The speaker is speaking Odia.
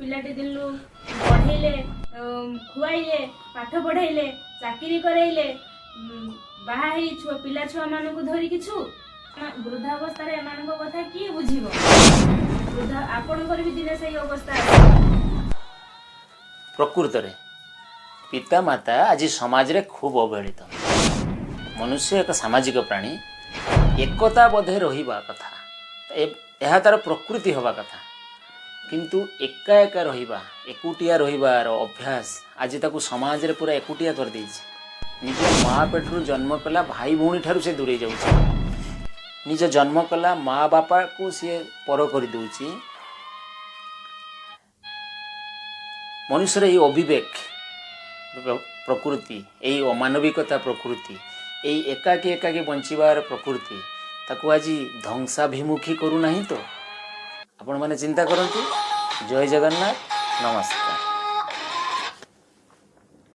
ପିଲାଟି ଦିନରୁ ପଢ଼େଇଲେ, ଖୁଆଇଲେ, ପାଠ ପଢ଼େଇଲେ, ଚାକିରି କରେଇଲେ, ବାହା ହେଇ ଛୁଆ ପିଲା ଛୁଆମାନଙ୍କୁ ଧରିକି ଛୁ। ବୃଦ୍ଧାବସ୍ଥାରେ ଏମାନଙ୍କ କଥା କିଏ ବୁଝିବ? ବୃଦ୍ଧା ଆପଣଙ୍କର ବି ଦିନେ ସେଇ ଅବସ୍ଥା ଆସିବ। ପ୍ରକୃତରେ ପିତାମାତା ଆଜି ସମାଜରେ ଖୁବ୍ ଅବହେଳିତ। ମନୁଷ୍ୟ ଏକ ସାମାଜିକ ପ୍ରାଣୀ, ଏକତା ବୋଧେ ରହିବା କଥା, ଏହା ତାର ପ୍ରକୃତି ହେବା କଥା। କିନ୍ତୁ ଏକା ଏକା ରହିବା, ଏକୁଟିଆ ରହିବାର ଅଭ୍ୟାସ ଆଜି ତାକୁ ସମାଜରେ ପୁରା ଏକୁଟିଆ କରିଦେଇଛି। ନିଜ ମା ପେଟରୁ ଜନ୍ମ କଲା ଭାଇ ଭଉଣୀ ଠାରୁ ସେ ଦୂରେଇ ଯାଉଛି। ନିଜ ଜନ୍ମ କଲା ମା ବାପାକୁ ସିଏ ପର କରିଦେଉଛି। ମନୁଷ୍ୟର ଏଇ ଅବିବେକ ପ୍ରକୃତି, ଏଇ ଅମାନବିକତା ପ୍ରକୃତି, ଏଇ ଏକାକୀ ଏକାକୀ ବଞ୍ଚିବାର ପ୍ରକୃତି ତାକୁ ଆଜି ଧ୍ୱଂସାଭିମୁଖୀ କରୁନାହିଁ ତ? ଆପଣମାନେ ଚିନ୍ତା କରନ୍ତୁ। ଜୟ ଜଗନ୍ନାଥ, ନମସ୍କାର।